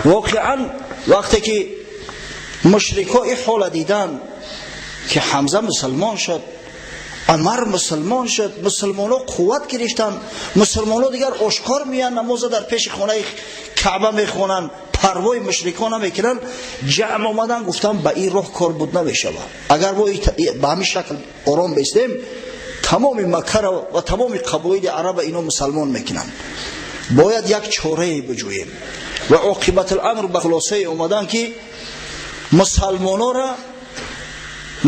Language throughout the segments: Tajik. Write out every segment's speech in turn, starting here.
Воқеан вақте ки мушрикҳо ин ҳола диданд, ки Ҳамза мусулмон шуд, Умар мусулмон шуд, мусулмонҳо қувват гирифтанд, мусулмонҳо дигар ошкор меянд, намоза дар пеши хонаи Каъба мехонанд, парвои мушрикон намекунанд, ҷамъ омаданд, гуфтанд ба ин роҳ кор буд намешавад. Агар мо ба ҳамин шакл ором бистем, тамоми Маккаро ва тамоми қабоили араба ино мусулмон мекунанд. Бояд як чорае биҷӯем. Ва оқибатуламр ба хулосае омаданд, ки мусалмонҳоро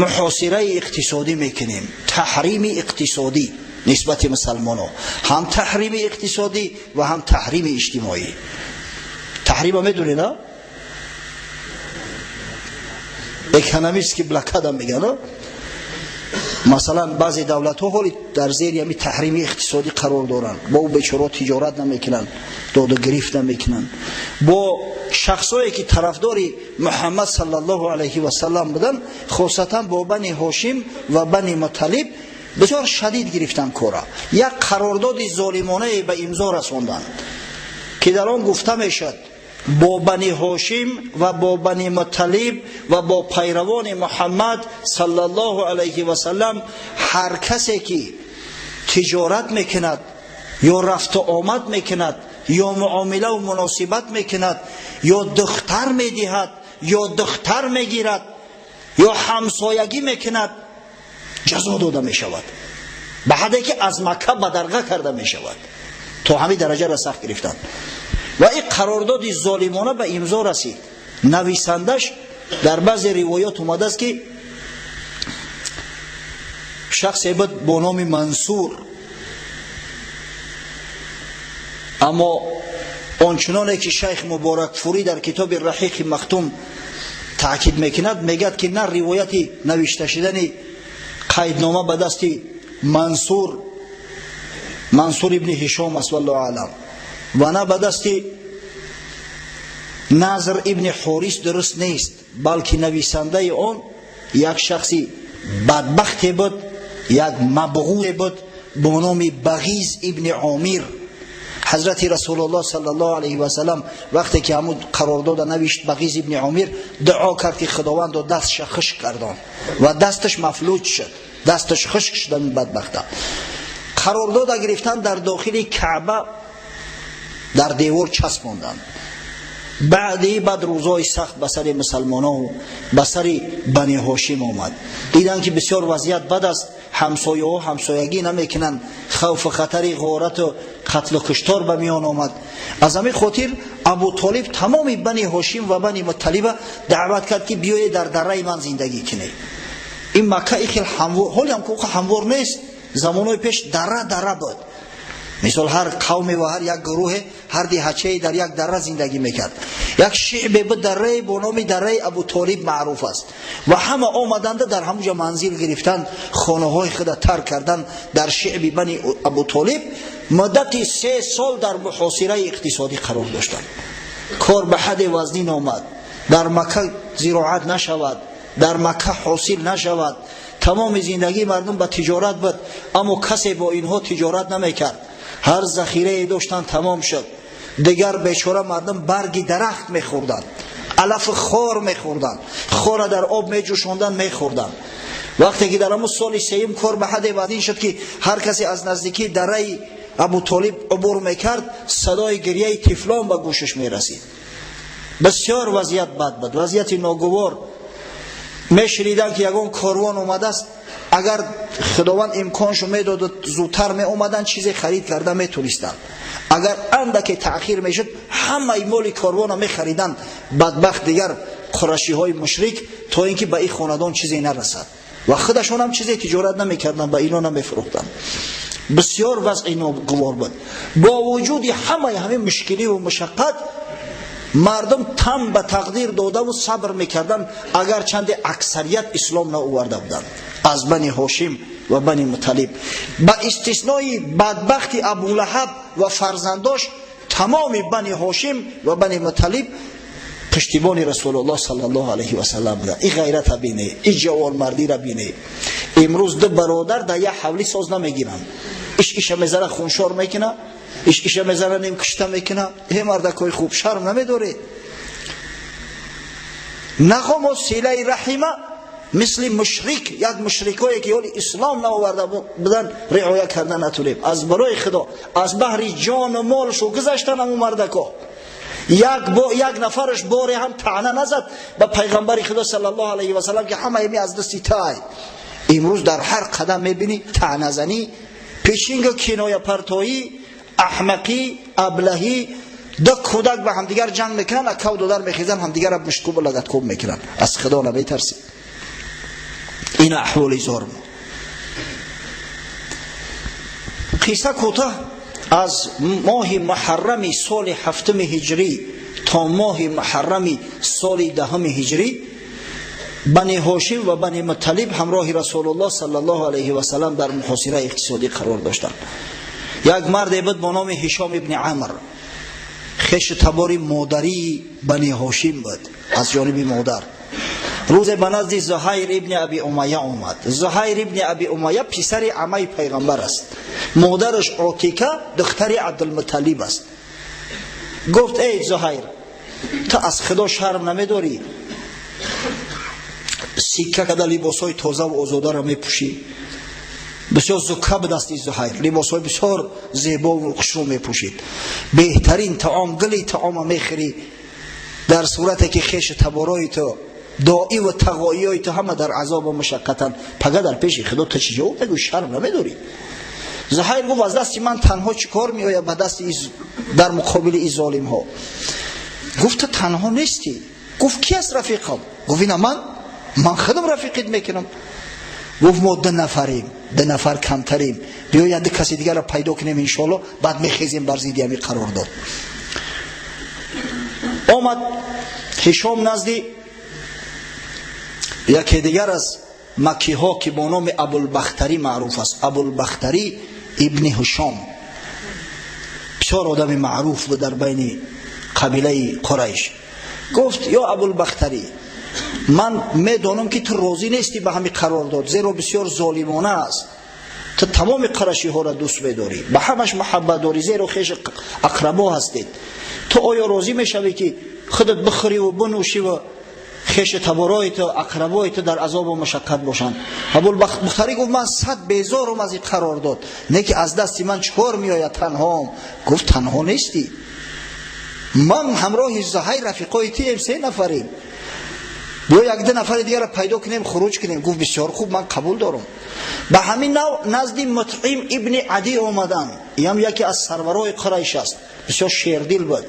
муҳосираи иқтисодӣ мекунем, таҳрими иқтисодӣ нисбати мусалмонҳо, ҳам таҳрими иқтисодӣ ва ҳам таҳрими иҷтимоӣ. Таҳрима медонед, а? Экономический блокада мегӯянд. Масалан, баъзе давлатҳо ҳоли дар зери ҳамин таҳрими иқтисодӣ қарор доранд, бо ӯ бечораҳо тиҷорат намекунанд, доду гирифт намекунанд. Бо шахсое ки тарафдори Муҳаммад саллаллоҳу алайҳи васаллам буданд, хосатан бо Бани Ҳошим ва Бани Муталиб бисёр шадид гирифтанд кора. Як қарордоди золимонае ба имзо расонданд, ки дар он гуфта мешавад: бо Бани Ҳошим ва бо Бани Муталиб ва бо пайравони Муҳаммад саллаллоҳу алайҳи васаллам ҳар касе ки тиҷорат мекунад ё рафту омад мекунад ё муомила ва муносибат мекунад ё духтар медиҳад ё духтар мегирад ё ҳамсоягӣ мекунад, ҷазо дода мешавад, ба ҳадде ки аз Макка бадарға карда мешавад. То ҳамин дараҷаро сахт гирифтанд. Ва ин қарордоди золимона ба имзо расид. Нависандаш, дар баъзе ривоят омадааст, ки шахсе буд бо номи Мансур, аммо ончуноне ки шайх Муборакфурӣ дар китоби Раҳиқи Махтум таъкид мекунад, мегӯяд, ки на ривояти навишта шудани қайднома ба дасти Мансур ибни Ҳишом аст, валлоҳу аълам, ва на ба дасти Назр ибни Ҳорис дуруст нест, балки нависандаи он як шахси бадбахте буд, як мабғуре буд бо номи Бағиз ибни Омир. Ҳазрати Расулуллоҳ саллаллоҳу алайҳи васаллам вақте ки ҳамун қарордода навишт, Бағиз ибни Омир дуо кард, ки Худовандо дастша хушк гардон, ва дасташ мафлуҷ шуд, дасташ хушк шуд. Ин бадбахта қарордода гирифтан, дар дохили Каъба дар девор часпонданд. Баъди баъд рӯзҳои сахт ба сари мусалмонҳо, ба сари Бани Ҳошим омад. Диданд, ки бисёр вазъият бад аст, ҳамсояҳо ҳамсоягӣ намекунанд, хавфу хатари ғорату қатлу куштор ба миён омад. Аз ҳамин хотир Абутолиб тамоми Бани Ҳошим ва Бани Мутталиба даъват кард, ки биёед, дар дараи ман зиндагӣ кунед. Ин Макка и хел ҳамвор, ҳоле ҳам ҳамвор нест, замонҳои пеш дара дара буд. Мисол, ҳар қавме ва ҳар як гурӯҳе, ҳар деҳачае дар як дара зиндагӣ мекард. Як шиъбе буд, дарае бо номи дараи Абутолиб маъруф аст, ва ҳама омаданда дар ҳамуҷа манзил гирифтанд, хонаҳои худа тарк карданд. Дар шиъби Бани Абутолиб муддати 3 сол дар муҳосираи иқтисодӣ қарор доштанд. Кор ба ҳадде вазнин омад, дар Макка зироат нашавад, дар Макка ҳосил нашавад. Тамоми зиндагии мардум ба тиҷорат буд, аммо касе бо инҳо тиҷорат намекард. Ҳар захирае доштанд, тамом шуд. Дигар бечора мардум барги дарахт мехӯрданд, алафи хор мехӯрданд, хора дар об меҷӯшонданд, мехӯрданд. Вақте ки дар ҳамун соли сеюм кор ба ҳадде вазнин шуд, ки ҳар касе аз наздикии дараи Абутолиб убур мекард, садои гирьяи тифлон ба гӯшаш мерасид. Бисёр вазъият бад буд, вазъияти ногувор. Мешуниданд, ки ягон корвон омадааст, агар Худованд имконшо медоду зудтар меомаданд, чизе харид карда метонистанд. Агар андаке таъхир мешуд, ҳамаи моли корвона мехариданд бадбахт дигар қурашиҳои мушрик, то ин ки ба ин хонадон чизе нарасад. Ва худашонам чизе тиҷорат намекарданд, ба ино намефурӯхтанд. Бисёр вазъи ногувор буд. Бо вуҷуди ҳамаи ҳамин мушкиливу мушаққат, мардум тан ба тақдир додаву сабр мекарданд, агарчанде аксарият ислом наоварда буданд аз Бани Ҳошим ва Бани Муталиб. Ба истиснои бадбахти Абулаҳаб ва фарзандош, тамоми Бани Ҳошим ва Бани Муталиб пуштибони Расулуллоҳ саллаллоҳу алайҳи васаллам буданд. И ғайрата бине, и ҷавонмардира бине! Имрӯз ду бародар дар як ҳавлӣ соз намегиранд. Иш иша мезана, хуншор мекуна, иш иша мезана, нимкушта мекуна. Э, мардакҳои хуб, шарм намедоред? Нахо мо силаи раҳима мисли мушрик, як мушрикое ки ҳоли ислом наоварда будан, риоя карда натунем. Аз барои Худо, аз баҳри ҷону молшу гузаштан ҳамун мардако. Як нафараш боре ҳам таъна назад ба пайғамбари Худо саллаллоҳу алайҳи васаллам, ки ҳама ими аз дасти тай. Имрӯз дар ҳар қадам мебинӣ таъназанӣ, пешинга кинояпартоӣ, аҳмақӣ, аблаҳӣ. Ду кӯдак ба ҳамдигар ҷанг мекунанд, акав додар мехезанд, ҳамдигарро мушткӯбу лагаткӯб мекунанд. Аз Худо наметарсӣ. Ин аҳволи зор. Қисса кӯтоҳ: аз моҳи муҳаррами соли 7 ҳиҷрӣ то моҳи муҳаррами соли 10 ҳиҷрӣ Бани Ҳошим ва Бани Мутталиб ҳамроҳи Расулуллоҳ саллаллоҳу алайҳи васаллам дар муҳосираи иқтисодӣ қарор доштанд. Як марде буд бо номи Ҳишом ибни Амр, хешу табори модарии Бани Ҳошим буд аз ҷониби модар. Рӯзе ба назди Зуҳайр ибни Аби Умайя омад. Зуҳайр ибни Аби Умайя писари амаи пайғамбар аст, модараш Отика духтари Абдулмутталиб аст. Гуфт: эй Зуҳайр, ту аз Худо шарм намедорӣ? Сикка када либосҳои тозаву озодаро мепӯшӣ. Бисёр зукка ба дасти Зуҳайр, либосҳои бисёр зебову хушрӯ мепӯшид, беҳтарин таом, гили таома мехӯрӣ, дар сурате ки хешу таборои ту, доӣ ва тағоиёи ту ҳама дар азобу мушаққатанд. Пага дар пеши Худо ту чӣ ҷавоб мегӯӣ? Шарм намедорӣ? Зуҳайр гуфт: аз дасти ман танҳо чӣ кор меояд ба дасти дар муқобили ин золимҳо? Гуфт: ту танҳо нестӣ. Гуфт: ки аст рафиқам? Гуфт: ина ман худам рафиқит мекунам. Гуфт: мо ду нафарем, ду нафар камтарем, биё як ду каси дигарро пайдо кунем, иншоалло баъд мехезем бар зидди ҳамин қарордод. Омад Ҳишом назди яке дигар аз маккиҳо, ки бо номи Абулбахтарӣ маъруф аст, Абулбахтарӣ ибни Ҳишом, бисёр одами маъруф буд дар байни қабилаи Қурайш. Гуфт: ё Абулбахтарӣ, ман медонам, ки ту розӣ нестӣ ба ҳамин қарордод, зеро бисёр золимона аст. Ту тамоми қарашиҳоро дӯст медорӣ, ба ҳамаш муҳаббат дорӣ, зеро хеши ақрабо ҳастед. Ту оё розӣ мешавӣ, ки худат бихӯриву бинӯшиву хеши таборои ту, ақрабои ту дар азобу мушаққат бошанд? Абулбахтарӣ гуфт: ман сад безорум аз ин қарордод, не ки аз дасти ман чӣ кор меояд, танҳоам. Гуфт: танҳо нестӣ, ман ҳамроҳи Зуҳайр рафиқои тием, се нафарем, биё як ду нафари дигарро пайдо кунем, хуруҷ кунем. Гуфт: бисёр хуб, ман қабул дорам. Ба ҳамин нав назди Мутъим ибни Адӣ омаданд. Инам яке аз сарварои Қурайш аст, бисёр шердил буд.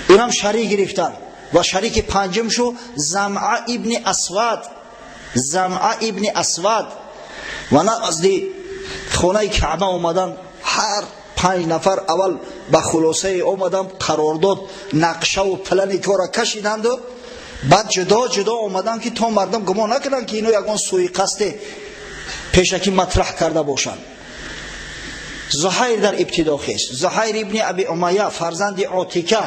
Инам шарик гирифтанд ва шарики панҷум шу Замъа ибни Асвад, Замъа ибни Асвад. Ва назди хонаи Каъба омаданд ҳар панҷ нафар. Аввал ба хулосае омаданд, қарордод, нақшаву плани кора кашиданду баъд ҷудо ҷудо омаданд, ки то мардум гумон накунанд, ки ино ягон суиқасде пешакӣ матраҳ карда бошанд. Зуҳайр дар ибтидо хест. Зуҳайр ибни Аби Умайя, фарзанди Отика,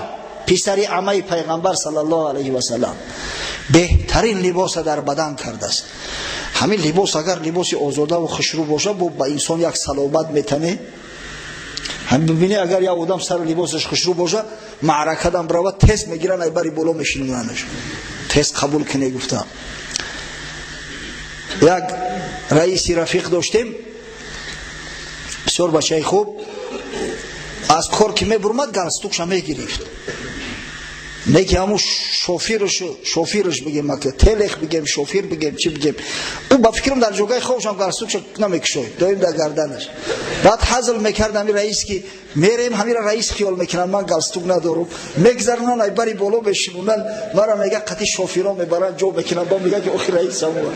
писари амаи пайғамбар саллаллоҳу алайҳи васаллам, беҳтарин либоса дар бадан кардааст. Ҳамин либос агар либоси озодаву хушрӯ бошад, бо ба инсон як салобат метане. Ҳамин бибинӣ, агар як одам сари либосаш хушрӯ бошад, маъракадан биравад, тез мегиранд, ай бари боло мешинонанаш, тез қабул куне гуфта. Як раиси рафиқ доштем, бисёр бачаи хуб. Аз кор ки мебурмад, галстукша мегирифт, не ки ҳамун шофирш бигем, ака телех бигем, шофир бигем, чӣ бигем, ӯ ба фикрам дар ҷогаи хобшам галстукша намекушоид, доим дар гарданаш. Баъд ҳазл мекард ҳамин раис, ки мерем, ҳамира раис хиёл мекунанд ман галстук надорум, мегзаронан, ай бари боло мешинонанд, мара мега қати шофирон мебаранд, ҷо мекунанд, ба мега ки охи раис ҳамон.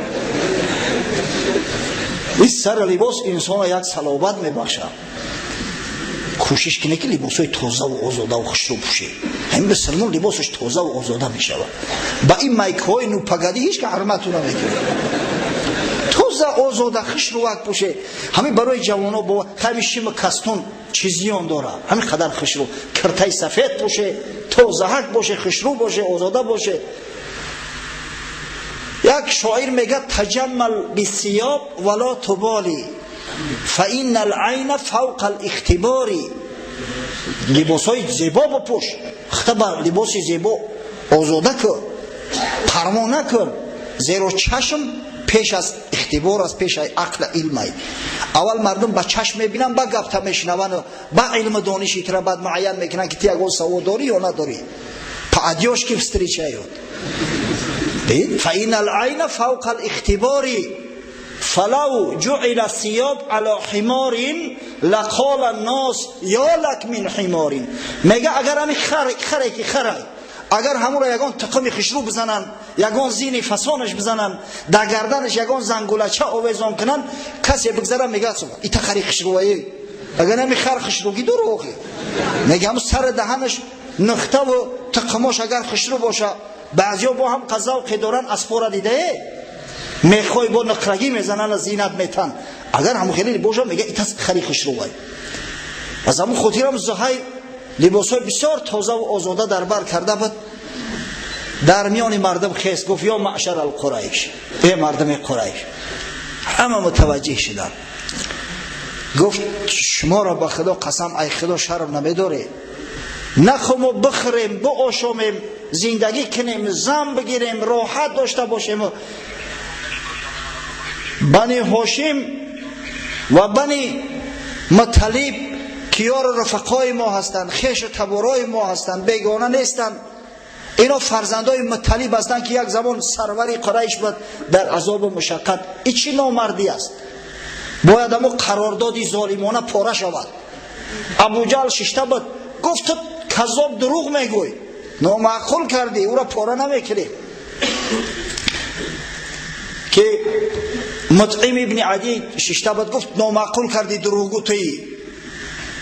Ин сари либос инсона як салобат мебахшад. Кӯшиш кине, ки либосҳои тозаву озодаву хушрӯ пӯшед. Ҳамин мусулмон либосаш тозаву озода мешавад. Ба ин майкҳои нупагадӣ ҳеч ка ҳурмату намекунад. Тоза, озода, хушрӯвак пӯше. Ҳамин барои ҷавоно бо ҳамин шима кастун чӣ зиён дорад? Ҳамин қадар хушрӯ киртаи сафед пӯше, тозаҳак боше, хушрӯ боше, озода боше. Як шоир мегӯяд: таҷаммал бисиёб вало туболи, фаинна алайна фавқа алихтибори. Либосҳои зебо бипӯш, хта ба либоси зебо озода кӯ. Парво накун, зеро чашм пеш аз ихтибор аст, пеш аз ақл илмай. Аввал мардум ба чашм мебинанд, ба гапта мешунаванд, ба илму дониши тура баъд муайян мекунанд, ки ту ягон савод дорӣ ё надорӣ. По одежке встречают. فإن العين فوق الاختبار فلو جعل الثياب على حمار لقال الناس يا لك من حمار. مگه اگر همی خره که خره، اگر همون را یگان تقم خشرو بزنن، یگان زین فسانش بزنن، در گردنش یگان زنگولچه آویزان کنن، کسی بگذره میگه ایتا خری خشرویی. اگر همی خر خشروگی دروغی. میگه همون سر دهنش نخته و تقماش اگر خشرو باشه. بعضیا با هم قذوقی دارن، اسپورا دیده میخوای با نقرگی میزنن، زینت میتن. اگر همون خیلی باشه میگه ایتا خری خشروی. از همون خاطرم زهیر لباسهای بسیار تازه و آزاده در بر کرده بود، در میان مردم خیست، گفت یا معشر القریش، ای مردم قریش. همه متوجه شدن. گفت شما را به خدا قسم، ای خدا شرم نمیداره، نخوم بخوریم، بآشامیم، زندگی کنیم، زن بگیریم، راحت داشته باشیم. بنی هاشم و بنی مطلب که یار رفقای ما هستند، خیش و تبارای ما هستند، بیگانه نیستند. اینا فرزندای مطلب هستند که یک زمان سروری قریش بود در عذاب و مشقت. این چی نامردی است؟ باید امو قراردادی ظالمانه پاره شود. ابوجهل ششته بود، گفت تو کذاب، دروغ میگوی، نامعقول کردی، او را پاره نمیکنی. که مطعم ابن عدی ششته بود، گفت نامعقول کردی، دروغگو تویی،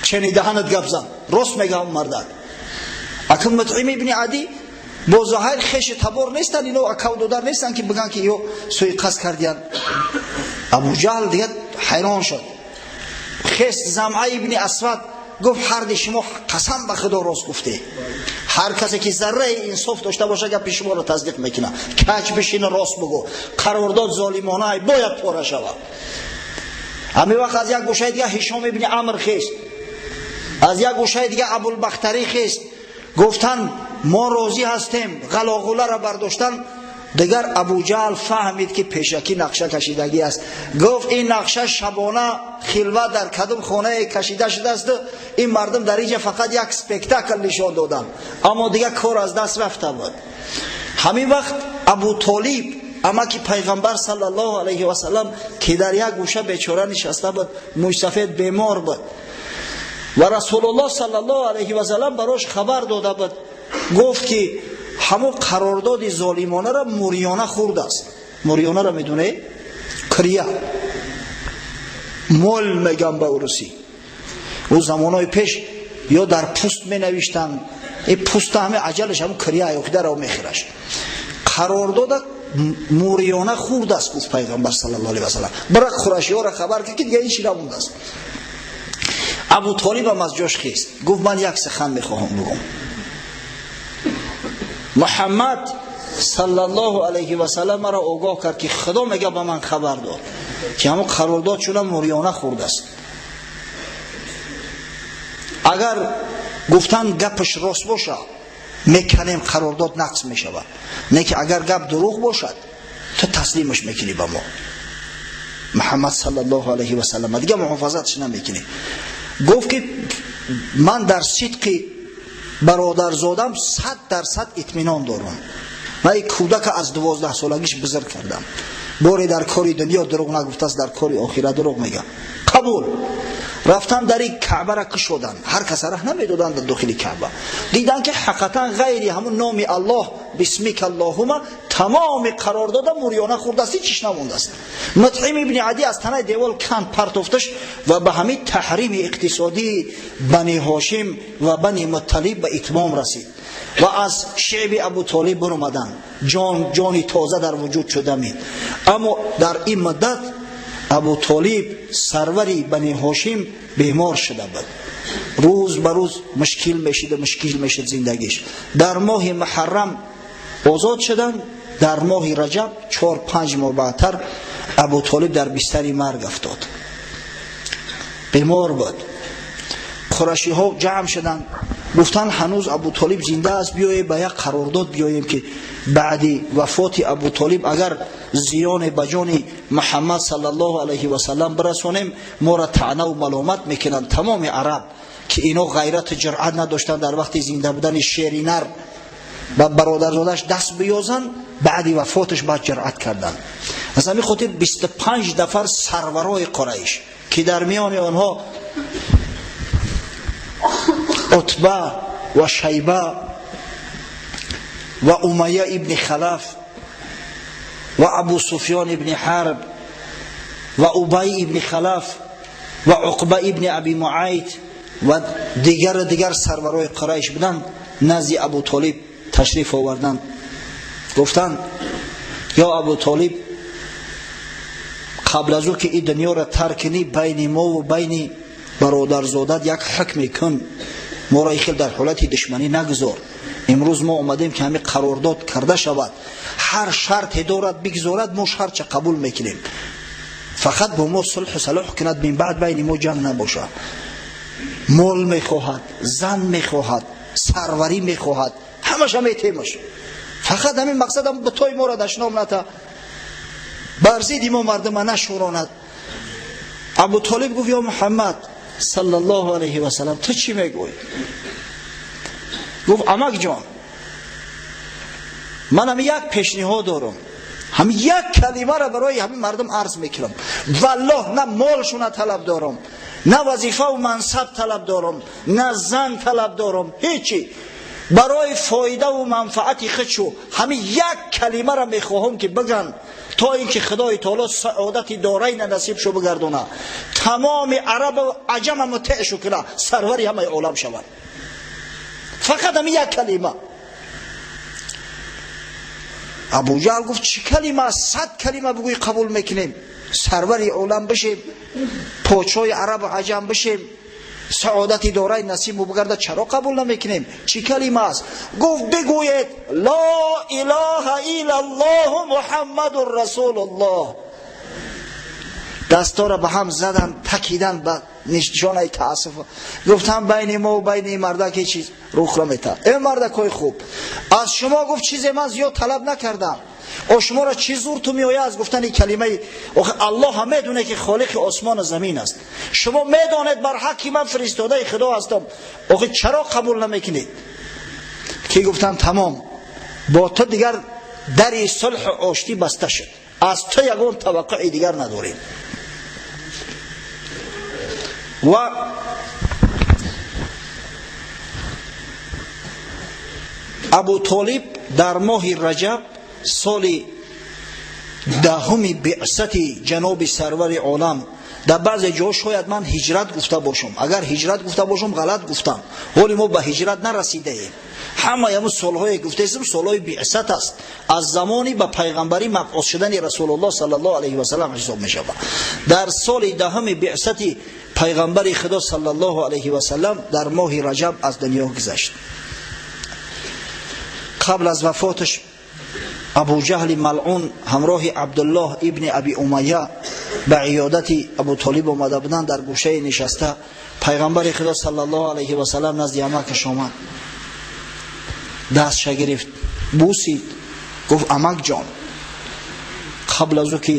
چنی دهنت گپ زن، راست میگه هم مردک. اکن مطعم ابن عدی با زهیر خیش تبار نیستن، اینو اکاو دادر نیستن که بگن که ایو سوی قصد کردیان. ابو جهل دیگه حیران شد. خیست زمعه ابن اسود، گفت هر دی شما قسم به خدا راست گفته. هر کسی که ذره انصاف داشته باشه گپ شما رو تصدیق میکنه. کج بشین راست بگو، قرارداد ظالمانه باید پاره شود. همین وقت از یک گوشه دیگه هشام ابن عمرو خیست، از یک گوشه دیگه ابوالبختری خیست، گفتن ما راضی هستیم. غلاغوله را برداشتن. دیگر ابوجهل فهمید که پیشکی نقشه کشیدگی است. گفت این نقشه شبانه خلوت در کدام خانه کشیده شده است. این مردم در اینجا فقط یک سپکتاکل نشان دادن، اما دیگر کار از دست رفته بود. همین وقت ابو طالب اما که پیغمبر صلی الله علیه و سلم که در یک گوشه بیچاره نشسته بود، موی بیمار بود و رسول الله صلی الله علیه و سلم براش خبر داده بود، گفت که همون قرارداد ظالمانه را موریانه خورده است. موریانه را میدونه؟ کریه مول میگم به روسی. او زمانهای پیش یا در پوست می نوشتن، این پوست همه عجلش همون کریه یا در او میخورش. قرارداد موریانه خورده است، گفت پیغمبر صلی الله علیه و سلم. برای قریشی ها را خبر کرد که دیگه هیچ نمونده است. ابو طالب هم از جاش خیست، گفت من یک سخن میخواهم بگم. محمد صلی الله علیه و سلم را آگاه کرد که خدا میگه به من خبر داد که همون قرارداد چون موریانه خورده است. اگر گفتن گپش راست باشه میکنیم، قرارداد نقض میشود. نه که اگر گپ دروغ باشد تو تسلیمش میکنی به ما. محمد صلی الله علیه و سلم دیگه محافظتش نمیکنی. گفت که من در صدق برادرزادم 100% اطمینان دارم. من این کودک از 12 سالگیش بزرگ کردم، باری در کاری دنیا دروغ نگفته است، در کاری آخرت دروغ میگه. قبول. رفتن در این کعبه را کشودن، هر کس راه نمیدادن در داخل کعبه. دیدن که حقیقتا غیری همون نام الله بسمک اللهم تمام قرارداد موریانه خورده است، هیچ نمونده است. مطعم ابن عدی از تنه دیوال کند پرتوفتش و به همین تحریم اقتصادی بنی هاشم و بنی مطلب به اتمام رسید و از شعب ابو طالب برآمدن، جانی تازه در وجود شده مید. اما در این مدت ابو طالب سروری بنی هاشم بیمار شده بود. روز به روز مشکل میشد و مشکل میشد زندگیش. در ماه محرم آزاد شدن، در ماه رجب 4-5 ماه بعدتر ابو طالب در بستر مرگ افتاد، بیمار بود. قریشی ها جمع شدن، Гуфтанд ҳанӯз Абу Толиб зинда аст, биёем ба як қарордод биёем ки баъди вафоти Абу Толиб агар зиёне ба ҷони Муҳаммад саллаллоҳу алайҳи васаллам бирасонем, моро таъна ва маломат мекунанд тамоми араб, ки ино ғайрату ҷуръат надоштанд дар вақти зинда будани шери нар ба бародарзодаш даст биёзанд, баъди вафоташ баъд ҷуръат карданд. Аз ҳамин хотир 25 нафар сарварои Қурайш, ки дар миёни онҳо Утба ва Шайба ва Умайя ибни Халаф ва Абу Суфён ибни Ҳарб ва Убай ибни Халаф ва Уқба ибни Аби Муайт ва дигар сарварои Қурайш буданд, назди Абу Толиб ташриф оварданд. Гуфтанд: ё Абу Толиб, қабл аз ӯ ки ин дунёро тарк кунӣ, байни мо ва байни бародарзодат як ҳукме кун, моро ин хел дар ҳолати душманӣ нагузор. Имрӯз мо омадем ки ҳамин қарордод карда шавад, ҳар шарте дорад бигзорад, мо шартша қабул мекунем, фақат бо мо сулҳу салоҳ кунад, мин баъд байни мо ҷанг набошад. Мол мехоҳад, зан мехоҳад, сарварӣ мехоҳад, ҳамаша метемаш, фақат ҳамин мақсадам бутои моро дашном ната, бар зидди мо мардума нашӯронад. Абу Толиб гуфт: ё Муҳаммад саллаллоҳу алайҳи васаллам, ту чӣ мегӯӣ? Гуфт: амак ҷон, ман ҳамин як пешниҳод дорам, ҳамин як калимаро барои ҳамин мардум арз мекунам. Валлоҳ, на молшуна талаб дорам, на вазифаву мансаб талаб дорам, на зан талаб дорам, ҳечи. Барои фоидаву манфаати худшу ҳамин як калимаро мехоҳам ки биган, то ин ки Худои таоло саодати дорайна насиб шу бигардона, тамоми арабу аҷама мутеъ шу куна, сарвари ҳамаи олам шавад. Фақат ҳамин як калима. Абуҷаҳл гуфт: чӣ калима? 100 калима бигӯй, қабул мекунем, сарвари олам бишем, подшоҳи арабу аҷам бишем, саодати дораи насибу бигарда, чаро қабул намекунем? Чӣ калима аст? Гуфт: бигӯед ло илаҳа иллаллоҳу муҳаммадун расулуллоҳ. Дастора ба ҳам задан, такидан ба нишонаи таассуф. Гуфтам: байни мо ва байни ин мардак ҳеҷ чиз рух наметаҳад. Э мардакҳои хуб, аз шумо, гуфт, чизе ман зиёд талаб накардам. О шуморо чӣ зурту меояд аз гуфтани калимаи? Охи Аллоҳ ҳам медоне ки холиқи осмону замин аст, шумо медонед бар ҳаққи ман фиристодаи Худо ҳастам, охи чаро қабул намекунед? Ки гуфтам: тамом, бо ту дигар дари сулҳу оштӣ баста шуд, аз ту ягон таваққуи дигар надорем. Ва Абу Толиб дар моҳи Раҷаб соли 10 биъсати ҷаноби сарвари олам, дар баъзе ҷо шояд ман ҳиҷрат гуфта бошам, агар ҳиҷрат гуфта бошам ғалат гуфтам, ҳоли мо ба ҳиҷрат нарасидаем. Ҳамаи ҳамун солҳое гуфтаистам солҳои биъсат аст, аз замони ба пайғамбарӣ мабъус шудани Расулуллоҳ саллаллоҳу алайҳи васаллам ҳисоб мешавад. Дар соли 10 биъсати пайғамбари Худо саллаллоҳу алайҳи васаллам дар моҳи Раҷаб аз дунё гузашт. Қабл аз вафоташ Абуҷаҳли малъун ҳамроҳи Абдуллоҳ ибни Аби Умайя ба иёдати Абу Толиб омада буданд. Дар гӯшае нишаста пайғамбари Худо саллаллоҳу алайҳи васаллам назди амакаш омад, дастша гирифт, бусид, гуфт: амак ҷон, қабл аз ӯ ки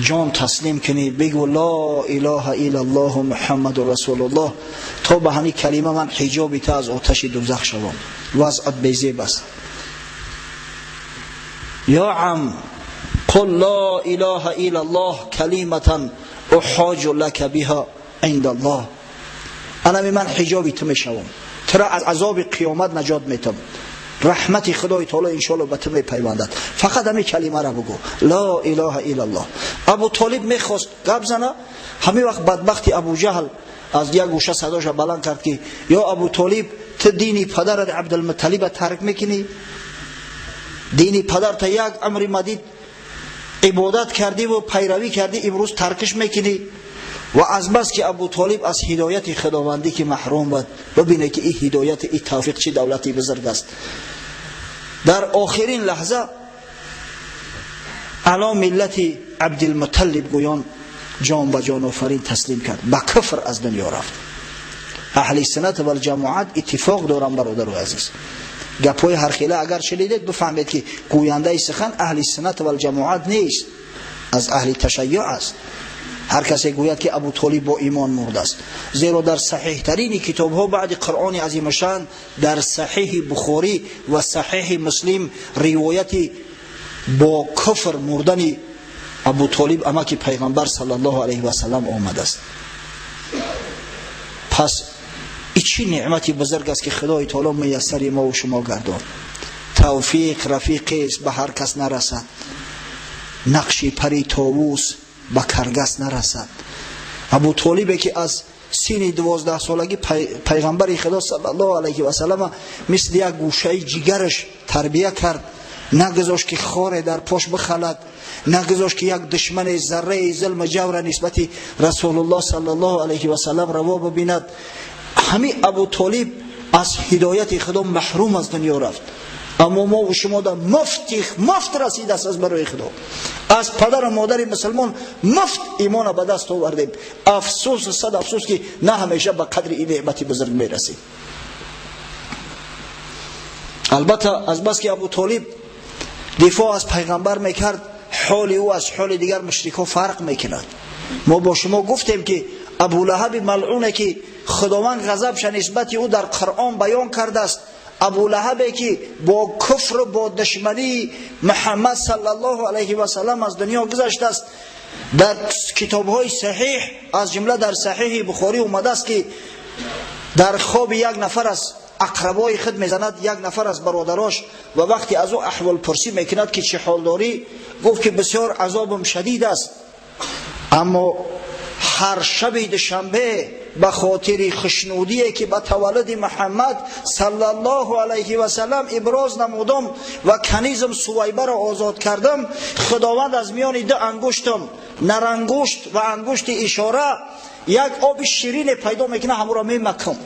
ҷон таслим кунӣ, бигӯ ло илаҳа иллаллоҳу муҳаммадун расулуллоҳ, то ба ҳамин калима ман ҳиҷоби ту аз оташи дузах шавам, вазъат безеб аст. Ё ам, қул ло илаҳа иллаллоҳ калиматан уҳоҷу лака биҳа индаллоҳ. Анами ман ҳиҷоби ту мешавам, тура аз азоби қиёмат наҷот метам, раҳмати Худои таоло иншоалло ба ту мепайвандад, фақат ҳамин калимаро бигӯ ло илаҳа иллаллоҳ. Абу Толиб мехост гап зана, ҳамин вақт бадбахти Абуҷаҳл аз як гӯша садоша баланд кард ки: ё Абу Толиб, ту дини падарат Абдулмутталиба тарк мекунӣ? Дини падарта як амри мадид ибодат кардиву пайравӣ кардӣ, имрӯз таркиш мекунӣ? Ва аз бас ки Абу Толиб аз ҳидояти худовандӣ ки маҳрум буд, бибине ки ин ҳидояти, ин тавфиқ чӣ давлати бузург аст. Дар охирин лаҳза ало миллати Абдулмутталиб гӯён ҷон ба ҷонофарин таслим кард, ба куфр аз дунё рафт. Аҳли суннат вал ҷамоат иттифоқ доранд, бародару азиз. Гапҳои ҳархела агар шунидед, бифаҳмед, ки гӯяндаи сухан аҳли суннат вал ҷамоат нест, аз аҳли ташайюъ аст. Ҳар касе гӯяд, ки Абу Толиб бо имон мурдааст, зеро дар саҳиҳтарини китобҳо баъди Қуръони азимушшаън, дар Саҳиҳи Бухорӣ ва Саҳиҳи Муслим, ривояти бо куфр мурдани Абу Толиб, амаки Пайғамбар саллаллоҳу алайҳи васаллам, омадааст. Пас и чӣ неъмати бузург аст, ки Худои таоло муяссари мо шумо гардон. Тавфиқ рафиқест, ба ҳар кас нарасад, нақши пари товус ба каргас нарасад. Абу Толибе, ки аз синни 12-солагӣ Пайғамбари Худо саллаллоҳу алайҳи васаллама мисли як гӯшаи ҷигараш тарбия кард, нагузошт, ки хоре дар пош бихалад, нагузошт, ки як душмани зарраи зулму ҷавра нисбати Расулуллоҳ саллаллоҳу алайҳи васаллам раво бибинад, ҳамин Абу Толиб аз ҳидояти Худо маҳрум аз дунё рафт. Аммо мо шумо да муфти муфт расидааст аз барои Худо, аз падару модари мусулмон муфт имона ба даст овардем. Афсӯс, сад афсӯс, ки на ҳамеша ба қадри ин неъмати бузург мерасем. Албатта, азбаски Абу Толиб дифоъ аз Пайғамбар мекард, ҳоли ӯ аз ҳоли дигар мушрикҳо фарқ мекунад. Мо бо шумо гуфтем, ки Абулаҳаби малъуне, ки Худованд ғазабша нисбати ӯ дар Қуръон баён кардааст, Абулаҳабе, ки бо куфру бо душмании Муҳаммад саллаллоҳу алайҳи васаллам аз дунё гузаштааст, дар китобҳои саҳиҳ, аз ҷумла дар Саҳиҳи Бухорӣ, омадааст, ки дар хоби як нафар аз ақрабои худ мезанад, як нафар аз бародарош, ва вақте аз ӯ аҳволпурсӣ мекунад, ки чӣ ҳол дорӣ, гуфт, ки бисёр азобам шадид аст, аммо ҳар шаби душанбе ба хотири хушнудие, ки ба таваллуди Муҳаммад саллаллоҳу алайҳи васаллам иброз намудам ва канизм Сувайбаро озод кардам, Худованд аз миёни ду ангуштам, нарангушт ва ангушти ишора, як оби ширине пайдо мекунад, ҳамонро мемакам.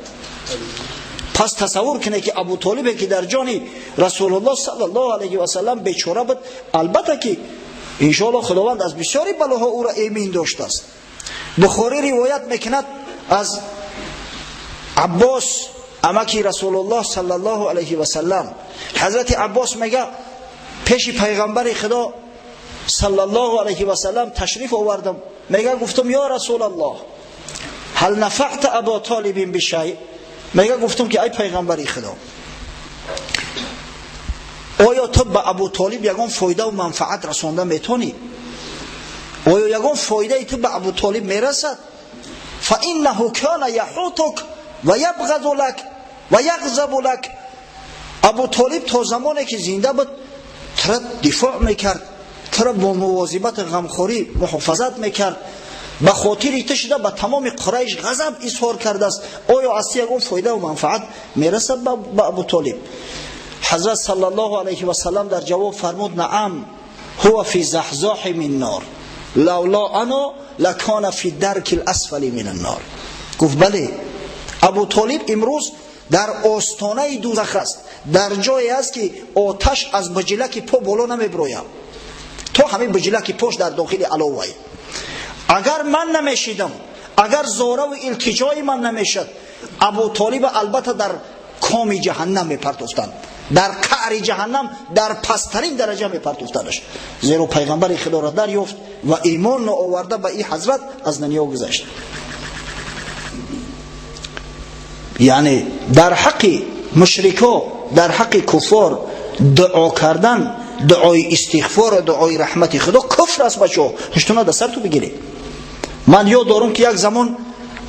Пас тасаввур кунед, ки Абу Толибе, ки дар ҷони Расулуллоҳ саллаллоҳу алайҳи васаллам бечора буд, албатта ки иншоалло Худованд аз бисёри балоҳо ӯро эмин доштааст. Бухорӣ ривоят мекунад аз Аббос, амаки Расулуллоҳ саллаллоҳу алайҳи васаллам. Ҳазрати Аббос мега: пеши Пайғамбари Худо саллаллоҳу алайҳи васаллам ташриф овардам. Мега, гуфтам: «Ё Расулаллоҳ, ҳал нафаъта Або Толибин бишай?» Мега, гуфтам, ки ай Пайғамбари Худо, оё ту ба Абу Толиб ягон фоидаву манфаат расонда метонӣ? Оё ягон фоидаи ту ба Абу Толиб мерасад? Фаиннаҳу кана яҳутук ва ябғазу лак ва яғзабу лак. Абу Толиб то замоне ки зинда буд, тура дифоъ мекард, тура бо мувозибати ғамхорӣ муҳофазат мекард, ба хотири ту шуда ба тамоми Қурайш ғазаб изҳор кардааст. Оё аз ту ягон фоидаву манфаат мерасад ба Абу Толиб? Ҳазрат саллаллоҳу алайҳи васаллам дар ҷавоб фармуд: «Наам, ҳува фи заҳзоҳи мин нор, лавло ано лакона фи дарки ласфали мин аннор». Гуфт: бале, Абу Толиб имрӯз дар остонаи дӯзах аст, дар ҷое аст, ки оташ аз биҷилаки по боло намебирояд, то ҳамин биҷилаки пош дар дохили аловай. Агар ман намешидам, агар зораву илтиҷои ман намешад, Абу Толиба албатта дар коми ҷаҳаннам мепартофтанд, дар қаъри ҷаҳаннам, дар пасттарин дараҷа мепартофтанаш, зеро Пайғамбари Худоро дарёфт ва имон оварда ба ин ҳазрат аз дунё гузашт. Яъне дар ҳаққи мушрико, дар ҳаққи куффор дуо кардан, дуои истиғфор, дуои раҳмати Худо куфр аст. Бачаҳо, ҳуштуна дар сарту бигиред. Ман ёд дорам, ки як замон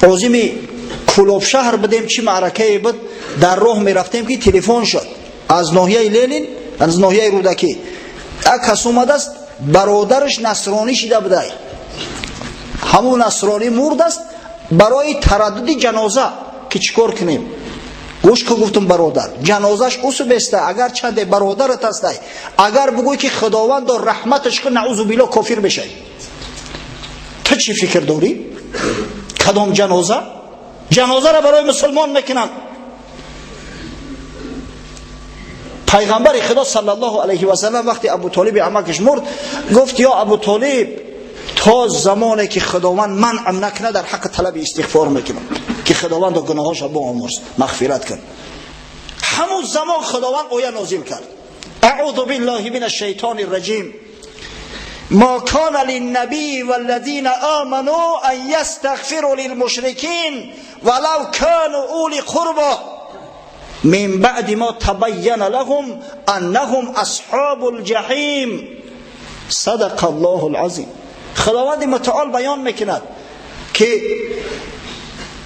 озими Кӯлобшаҳр будем, чӣ маъракае буд, дар роҳ мерафтем, ки телефон шуд аз ноҳияи Ленин, аз ноҳияи Рӯдакӣ. Як кас омадааст, бародараш насронӣ шида будай, ҳамун насронӣ мурдааст, барои тараддуди ҷаноза ки чӣ кор кунем. Гӯш ку, гуфтум, бародар, ҷанозаш усубеста, агар чанде бародарат ҳастай, агар бугӯй, ки Худовандо, раҳматаш кун, наузу билло, кофир бешай. Ту чӣ фикр дорӣ? Кадом ҷаноза? Ҷанозаро барои мусулмон мекунанд. Пайғамбари Худо саллаллоҳу алайҳи васаллам вақте Абу Толиби амакаш мурд, гуфт: «Ё Абу Толиб, то замоне ки Худованд манъам накунад, дар ҳаққи талаби истиғфор мекунам». ки Худованд гуноҳошо биомӯрз, мағфират кун. Ҳамун замон Худованд оя нозил кард: اعوذ بالله من الشیطان الرجیم، ما كان للنبي والذين آمنوا أن يستغفروا للمشركين ولو كانوا أولي قربى من بعد ما تبين لهم أنهم أصحاب الجحيم. صدق الله العظیم. خداوند متعال بیان میکند که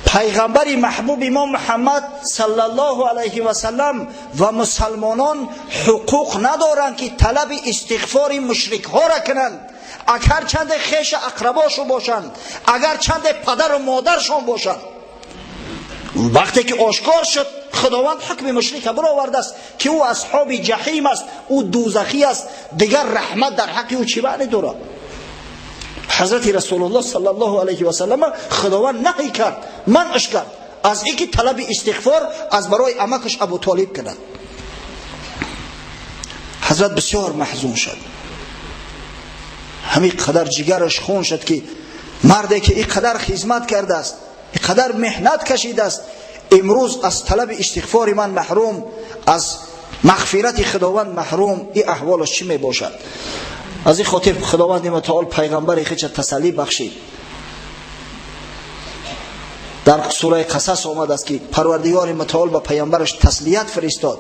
پیغمبر محبوب ما محمد صلی الله علیه و سلم و مسلمانان حقوق ندارند که طلب استغفار مشرک ها را کنند، اگر چند خیش اقرباشون باشند، اگر چند پدر و مادرشان باشند. وقتی که آشکار شد، خداوند حکم مشرک برآورده است که او اصحاب جحیم است، او دوزخی است، دیگر رحمت در حق او چی معنی دارد؟ حضرت رسول الله صلی الله علیه و سلم خداوند نهی کرد، منعش کرد از اینکه طلب استغفار از برای عمکش ابو طالب کند. حضرت بسیار محزون شد، همین قدر جگرش خون شد که مردی که این قدر خدمت کرده است، این قدر محنت کشیده است، امروز از طلب استغفار من محروم، از مغفرت خداوند محروم، این احوالش چی می باشد؟ از این خاطر خداوند متعال پیغمبر خود تسلی بخشید. در سوره قصص آمد است که پروردگار متعال به پیامبرش تسلیت فرستاد: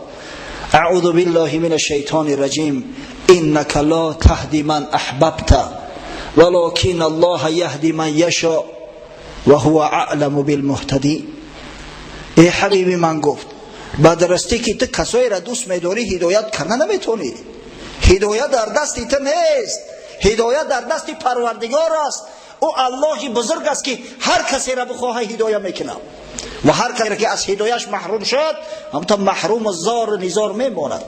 اعوذ بالله من الشیطان الرجیم، انک لا تهدی من احببت ولكن الله یهدی من یشاء و هو اعلم بالمهتدین. ای حبیب من، گفت، به درستی که تو کسایی را دوست میداری هدایت کرده نمیتونی. هدایت در دست تو نیست، هدایت در دست پروردگار است. او الله بزرگ است که هر کسی را بخواه هدایت میکنه و هر کسی که از هدایتش محروم شد، هم تا محروم و زار و نزار میماند.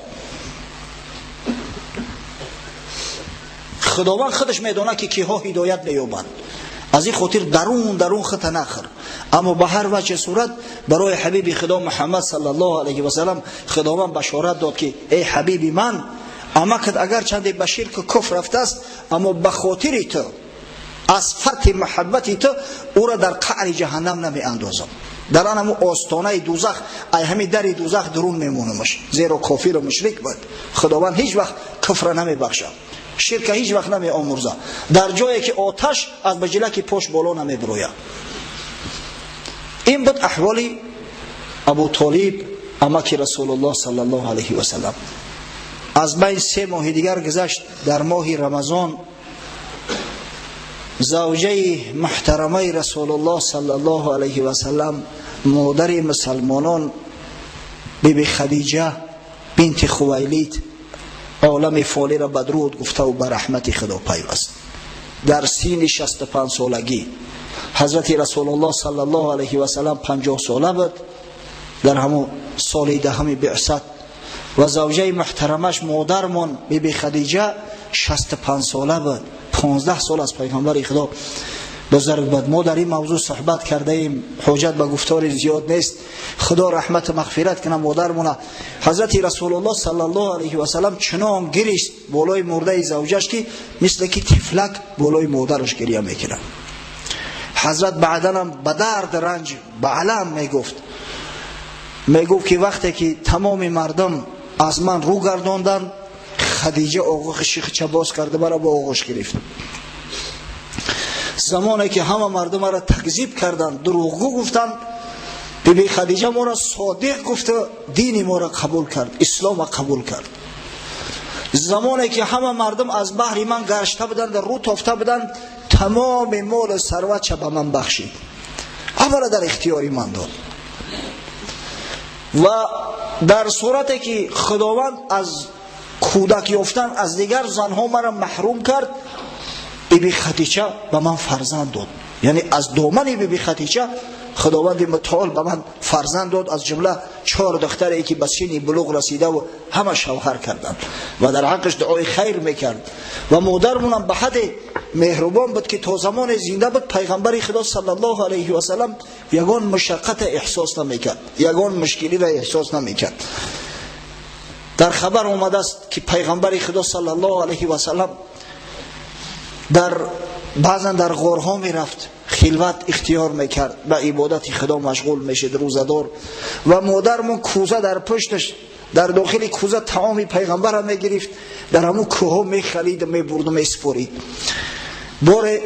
خداوند خودش میدونه که کیها هدایت مییابند. از این خاطر درون درون خط نخر. اما به هر وجه صورت برای حبیب خدا محمد صلی الله علیه و سلم خداوند بشارت داد که ای حبیب من، عمکت اگر چند به شرک و کفر رفته است، اما به خاطر تو، از فرط محبت تو، او را در قعر جهنم نمی اندازم، در آن همو آستانه دوزخ، ای همی در دوزخ درون میمونمش، زیرا کافر و مشرک بود. خداوند هیچ وقت کفر نمی بخشد، شرک هیچ وقت نمی آمرزه، در جایی که آتش از بجلک پاش بالا نمی بروید. این بود احوال ابو طالب، عمک رسول الله صلی الله علیه و سلم. از بین 3 ماه دیگر گذشت. در ماه رمضان زوجه محترمه رسول الله صلی الله علیه و سلم، مادر مسلمانان، بی بی خدیجه بنت خویلید، عالم فانی را بدرود گفته و به رحمت خدا پیوست. در سین 65 سالگی. حضرت رسول الله صلی الله علیه و سلم 50 ساله بود در همون سال دهم بعثت و زوجه محترمش، مادرمون بی بی خدیجه، 65 ساله بود. 15 سال از پیغمبر خدا بزرگ بود. ما در این موضوع صحبت کرده ایم، حجت به گفتار زیاد نیست. خدا رحمت و مغفرت کنه مادرمونه. حضرت رسول الله صلی الله علیه و سلم چنان گریست بالای مرده زوجش که مثل که طفلک بالای مادرش گریه میکنه. حضرت بعدا هم به درد رنج به علم میگفت که وقتی که تمام مردم از من رو گرداندن، خدیجه آغوش خودش باز کرده مرا با آغوش گرفت. زمانی که همه مردم را تکذیب کردند، دروغگو گفتند، بی بی خدیجه ما را صادق گفته، دین ما را قبول کرد، اسلام را قبول کرد. زمانی که همه مردم از بحر من گشته بودند، رو تافته بودند، تمام مال و ثروتش به من بخشید، همه را در اختیار من داد. و در صورتی که خداوند از کودک یافتن از دیگر زنها مرا محروم کرد، بی بی خدیجه به من فرزند داد. یعنی از دامن بی بی خدیجه خداوند متعال به من فرزند داد، از جمله 4 دختری که به سن بلوغ رسیده و همه شوهر کردند و در حقش دعای خیر میکرد. و مادرمونم به حد مهربان بود که تا زمان زنده بود پیغمبر خدا صلی الله علیه و سلم یگان مشقت احساس نمیکرد، یگان مشکلی را احساس نمیکرد. در خبر آمده است که پیغمبر خدا صلی الله علیه و سلم بعضا در غارها میرفت، خیمه Хилват ихтиёр мекард, ба ибодати Худо машғул мешид, рӯзадор. Ва модармон кӯза дар пушташ, дар дохили кӯза таоми пайғамбарро мегирифт, дар ҳамун кӯҳҳо мехалид, мебурду месупорид. Боре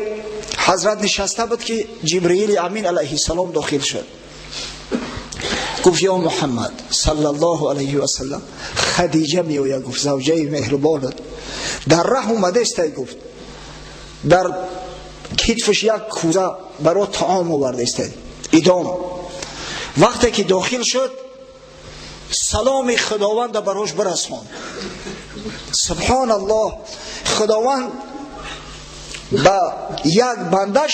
ҳазрат нишаста буд ки Ҷибраили Амин алайҳиссалом дохил шуд. Гуфт: ё Муҳаммад саллаллоҳу алайҳи васаллам, Хадиҷа меояд. Гуфт: завҷаи меҳрубонат дар раҳ омадестай. Гуфт: дар китфаш як кӯза баро таом овардестай, идом. Вақте ки дохил шуд, саломи Худованда барош бирасонд. Субҳоналлоҳ, Худованд ба як бандаш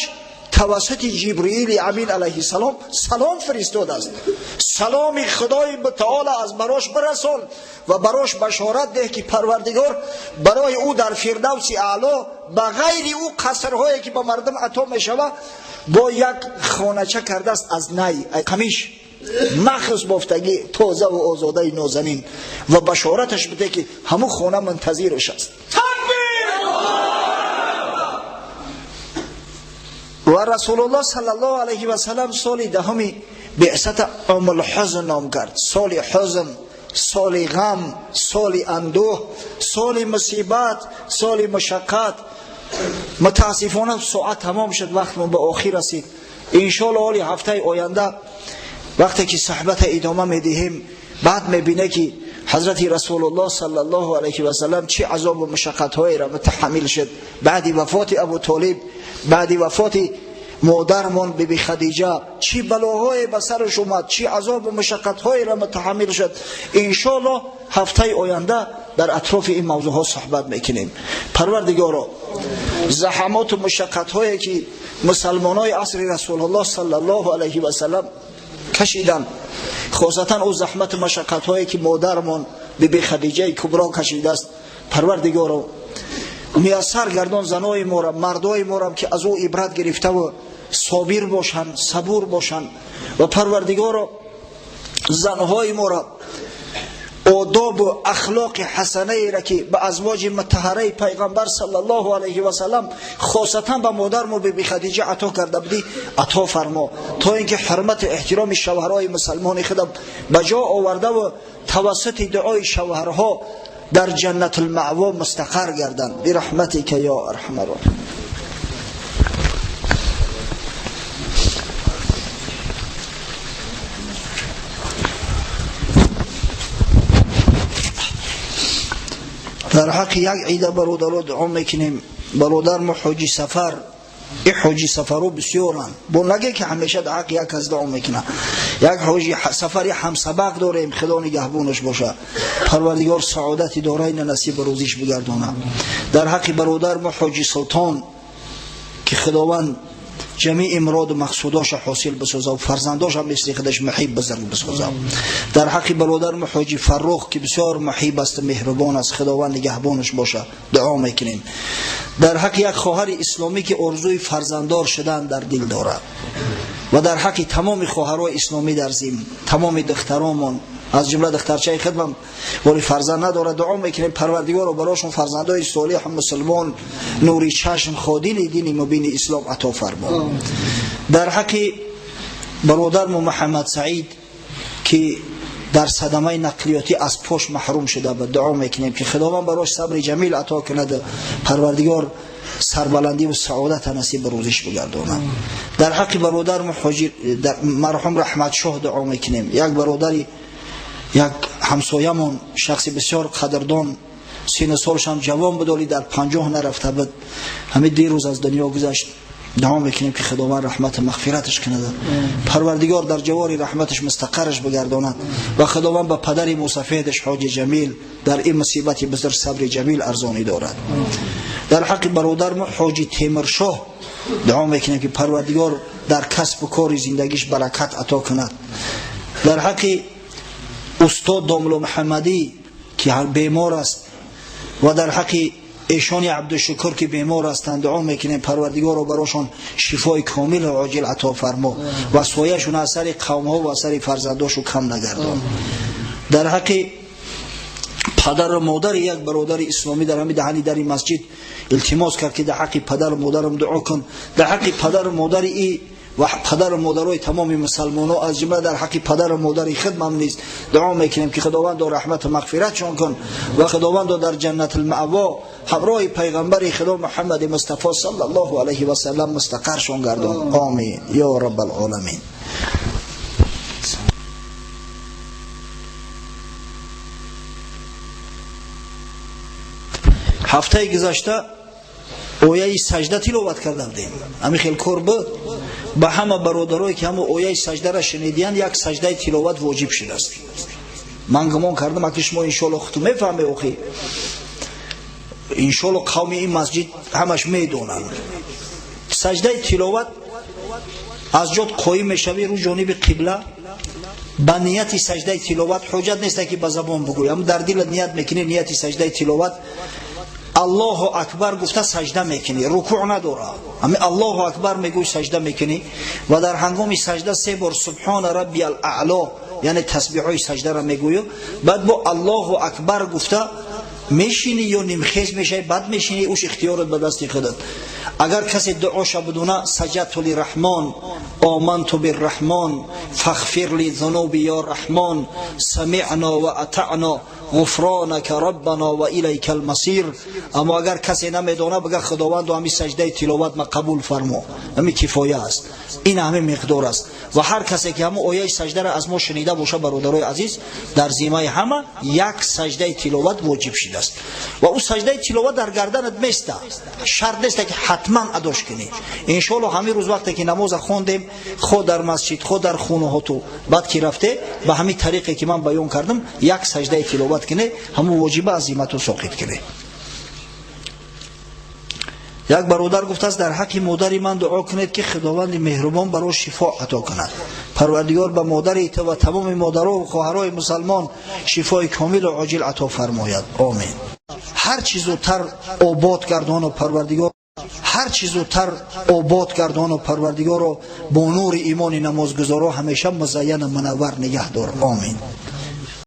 тавассути Ҷибраили Амин алайҳиссалом салом фиристодааст. Саломи Худои мутаола аз барош бирасон ва барош башорат деҳ, ки Парвардигор барои ӯ дар Фирдавси Аъло ба ғайри ӯ қасрҳое ки ба мардум ато мешавад, бо як хонача кардааст аз най қамиш махсус бофтагӣ, тоза ва озодаи нозанин, ва башораташ биде, ки ҳамун хона мунтазираш аст. Ва Расулуллоҳ саллаллоҳу алайҳи васаллам соли даҳуми беъсата Умулҳузн ном кард. Соли ҳузн, соли ғам, соли андӯҳ, соли мусибат, соли мушаққат. Мутаассифона, соат тамом шуд, вақтмон ба охир расид. Иншоалло, ҳоли ҳафтаи оянда вақте ки суҳбата идома медиҳем, баъд мебине, ки ҳазрати Расулуллоҳ саллаллоҳу алайҳи васаллам чӣ азобу мушаққатҳоеро мутаҳаммил шуд баъди вафоти Абу Толиб, баъди вафоти модармон Биби Хадиҷа, чӣ балоҳое ба сараш омад, чӣ азобу мушаққатҳоеро мутаҳаммил шуд. Иншоалло, ҳафтаи оянда дар атрофи ин мавзӯъҳо суҳбат мекунем. Парвардигоро, заҳамоту мушаққатҳое ки мусалмонои асри Расулуллоҳ саллаллоҳу алайҳи васаллам кашиданд, хосатан ӯ заҳмату машаққатҳое ки модармон Биби Хадиҷаи Кубро кашидааст, Парвардигоро, муяссар гардон занои мора, мардои морам, ки аз ӯ ибрат гирифтаву собир бошанд, сабур бошанд. Ва Парвардигоро, занҳои мора одобу ахлоқи ҳасанаеро, ки ба азвоҷи мутаҳараи пайғамбар саллаллоҳу алайҳи васаллам, хосатан ба модармо Биби Хадиҷа ато карда будӣ, ато фармо, то ин ки ҳурмату эҳтироми шавҳарҳои мусалмони худам ба ҷо овардаву тавассути дуои шавҳарҳо дар Ҷаннатулмаъво мустақар гарданд. Бираҳматика ё арҳамар роҳимин. Дар ҳаққи як ида бародаро дуо мекунем. Бародар мо Ҳоҷи Сафар, и Ҳоҷи Сафаро бисёранд, бо наге ки ҳамеша дар ҳаққи як кас дуо мекунад. Як Ҳоҷи Сафари ҳамсабақ дорем, Худо нигаҳбонаш боша, Парвардигор саодати дорайна насиб рӯзиш бигардонад. Дар ҳаққи бародар мо Ҳоҷи Султон, ки Худованд ҷамеи муроду мақсудоша ҳосил бисоза ва фарзандоша мисли худаш муҳиб бузург бисоза. Дар ҳаққи бародар Ҳоҷи Фаррух, ки бисёр муҳиб аст, меҳрубон аст, Худованд нигаҳбонаш боша, дуо мекунем. Дар ҳаққи як хоҳари исломӣ, ки орзуи фарзанддор шудан дар дил дорад, ва дар ҳаққи тамоми хоҳарои исломӣ дар зим, тамоми духтаромон, аз ҷумла духтарчаи хидмам вале фарзанд надорад, дуо мекунем, Парвардигоро, барошон фарзандои солиҳ, мусулмон, нури чашм, ходили дини мубини ислом ато фармо. Дар ҳаққи бародармо Муҳаммад Саид, ки дар садамаи нақлиётӣ аз пош маҳрум шуда, ба дуо мекунем, ки Худованд барош сабри ҷамил ато кунад, Парвардигор сарбаландиву саодата насиб рӯзиш бигардонад. Дар ҳаққи бародармо ҳоҷи марҳум Раҳматшоҳ дуо мекунем. Як бародари, як ҳамсоямон, шахси бисёр қадрдон, сину солшам ҷавон буд, оли дар 50 нарафта буд, ҳамин дирӯз аз дунё гузашт. Дуо мекунем, ки Худованд раҳмату мағфираташ кунад, Парвардигор дар ҷавори раҳматаш мустақарраш бигардонад ва Худованд ба падари мусафедаш Ҳоҷи Ҷамил дар ин мусибати бузург сабри ҷамил арзонӣ дорад. Дар ҳаққи бародармо Ҳоҷи Темиршоҳ дуо мекунем, ки Парвардигор дар касбу кори зиндагиш баракат ато кунад. Дар ҳаққи устод Домло Муҳаммадӣ, ки бемор аст, ва дар ҳаққи эшони Абдушукр, ки бемор ҳастанд, дуо мекунем, Парвардигоро, барошон шифои комилу оҷил ато фармо ва сояшон аз сари қавмҳо ва сари фарзандошу кам нагардон. Дар ҳаққи Падару модари як бародари исломӣ дар ҳамин даҳани дари масҷид илтимос кард, ки дар ҳаққи падару модарам дуо кун, дар ҳаққи падару модари и ва падару модарои тамоми мусалмоно, аз ҷумла дар ҳаққи падару модари хидмам низ дуо мекунем, ки Худовандо раҳмату мағфиратшон кун ва Худовандо дар ҷаннатулмаъво ҳамроҳи пайғамбари Худо Муҳаммади Мустафо саллаллоҳу алайҳи васаллам мустақаршон гардон. Омин ё раббалоламин. Ҳафтаи гузашта ояи сажда тиловат карда будем. Ҳамин хел кор буд. Ба ҳама бародарое, ки ҳама ояи саждара шунидиянд, як саждаи тиловат воҷиб шудааст. Ман гумон кардам, аки шумо иншоалло худту мефаҳме, охи иншоалло қавми ин масҷид ҳамаш медонанд. Саждаи тиловат аз ҷод қоим мешавӣ рӯ ҷониби қибла ба нияти саждаи тиловат. Ҳоҷат нест, ки ба забон бигӯй, ам дар дилат ният мекунӣ, нияти саждаи тиловат, Аллоҳу акбар гуфта сажда мекунӣ, рукӯъ надора, ами Аллоҳу акбар мегӯй, сажда мекунӣ ва дар ҳангоми сажда се бор субҳона раббиял аъло, яъне тасбиҳои саждара мегӯю, баъд бо Аллоҳу акбар гуфта мешинӣ ё нимхез мешавӣ, баъд мешинӣ, уш ихтиёрат ба дасти худат. Агар касе дуоша бидуна, саҷадту лираҳмон, оманту бирраҳмон, фахфир ли зунуби ё раҳмон, самиъно ва атаъно, ғуфронака раббано ва илайка алмасир. Аммо агар касе намедона, бигӯ Худовандо, ҳамин саждаи тиловат ма қабул фармо, ҳамин кифоя аст, ин ҳамин миқдор аст. Ва ҳар касе ки ҳамон ояи саждара аз мо шунида боша, бародарои азиз, дар зимаи ҳама як саждаи тиловат воҷиб шудааст ва ӯ саждаи тиловат дар гарданат места, шарт неста, ки ҳатман адош кунӣ. Иншоалло ҳамин рӯз вақте ки намоза хондем, хо дар масҷид, хо дар хонаҳоту, баъд ки рафте, ба ҳамин тариқе ки ман баён кардам, як саждаи тиловат кунӣ, ҳамон воҷиба аз зимату соқит кунӣ. Як бародар гуфтааст, дар ҳаққи модари ман дуо кунед, ки Худованди меҳрубон баро шифо ато кунад. Парвардигор ба модари ту ва тамоми модаро ва хоҳарои мусалмон шифои комилу оҷил ато фармояд. Омин. Ҳар чӣ зудтар обод гардону Парвардигор, ҳар чӣ зудтар обод гардону Парвардигоро бо нури имони намозгузоро ҳамеша музайяну мунаввар нигаҳ дор. Омин.